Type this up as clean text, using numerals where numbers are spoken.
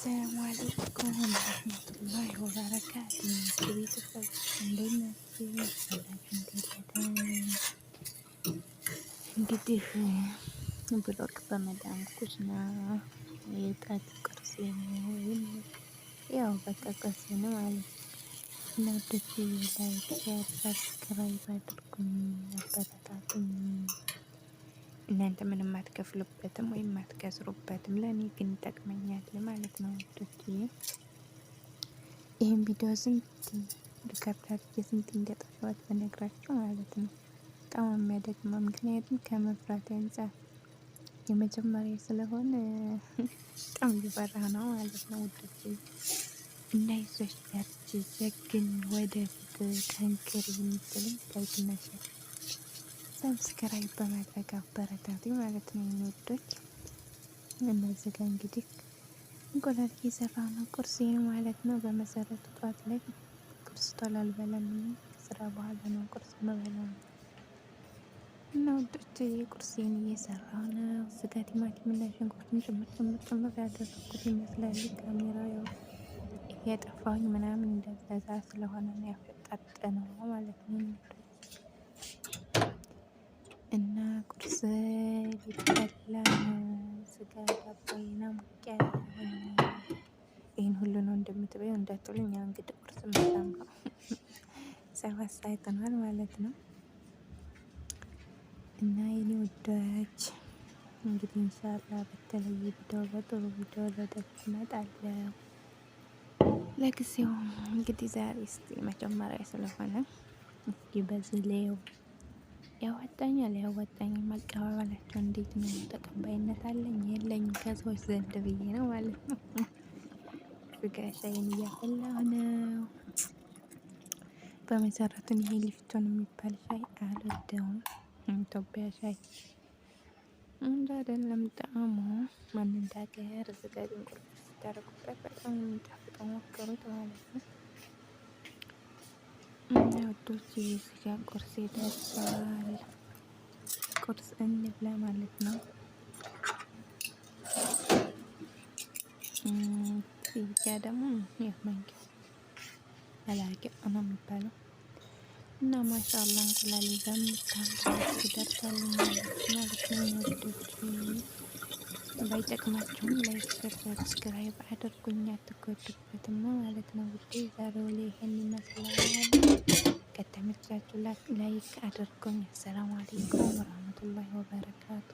አሰላሙ አለይኩም ወረህመቱላሂ ወበረካቱ። ቤተሰብ እንዴት ናችሁ? ሰላም እንዴት? እንግዲህ ብሎክ በመዳም ኩሽና የጣት ቁርስ ወይም ያው በቃ ቁርስ ነው ማለት ነው። እና ውዶቼ like፣ share፣ subscribe አድርጉኝ፣ አበረታቱኝ። እናንተ ምንም አትከፍሉበትም ወይም አትከስሩበትም፣ ለእኔ ግን ይጠቅመኛል ማለት ነው ውዶቼ። ይህን ቪዲዮ ስንት record አድርጌ ስንት እንደጠፋሁት በነግራችሁ ማለት ነው። በጣም የሚያደክመው ምክንያቱም ከመፍራት አንጻር የመጀመሪያ ስለሆነ በጣም እየፈራህ ነው ማለት ነው ውዶቼ። እና ይዞች በርቺ፣ ጀግን፣ ወደፊት ጠንክሪ የምትሉኝ like ና share subscribe በማድረግ አበረታቱ ማለት ነው ውዶች። እነዚህ ጋ እንግዲህ እንቁላል እየሰራ ነው ቁርስ ማለት ነው። በመሰረቱ ጠዋት ላይ ቁርስ ቶሎ አልበላም፣ ከስራ በኋላ ነው ቁርስ የምበላው እና ውዶች ቁርሴን እየሰራ ነው። ስጋ ቲማቲም እና ሽንኩርትን ጭምር ጭምር ጭምር ያደረኩት ይመስላል። ካሜራ ያው እየጠፋሁኝ ምናምን እንደዛ ስለሆነ ነው ያፈጣጠነው ማለት ነው። እና ቁርስ ሊበላ ነው። ስጋ ዳቦዬና ሞቅ ያለ ይህን ሁሉ ነው እንደምትበይው እንዳትሉኝ፣ ያው እንግዲህ ቁርስ በጣም ነው 7 ሰዓት ሆኗል ማለት ነው። እና የኔ ውዶች እንግዲህ ኢንሻአላህ በተለየ ቪዲዮ በጥሩ ቪዲዮ ወደፊት እመጣለሁ። ለጊዜው እንግዲህ ዛሬ እስቲ መጀመሪያ ስለሆነ እስኪ በዚህ ላይው ያዋጣኛል ያዋጣኝ መቀባበላቸው እንዴት ነው? ተቀባይነት አለኝ የለኝም ከሰዎች ዘንድ ብዬ ነው ማለት ነው። ስጋ ሻይን እያፈላሁ ነው። በመሰረቱ ይሄ ሊፍቶን የሚባል ሻይ አልወደውም። ኢትዮጵያ ሻይ እንደ አይደለም ጣዕሙ። ማን እንዳገር ስጋ ድንቁርቁር ስታደርጉበት በጣም የሚጣፍጠው ሞክሩት ማለት ነው። እና ውዶች ስጋ ቁርስ ደርሷል። ቁርስ እንብላ ማለት ነው። እዚህ ደግሞ ያው ማንኪያ መላቂያ ነው የሚባለው እና ማሻአላ እንቁላል በምታምር ደርሳልኛለች ማለት ነው። ውዶች ባይጠቅማችሁም like፣ share፣ subscribe አድርጉኝ አትጎዱበትም ማለት ነው። ውዴ ዛሬው ላይ ይሄን ይመስላል። ከተመቻችሁ like አድርጉኝ። አሰላሙ አለይኩም ወራህመቱላሂ ወበረካቱ።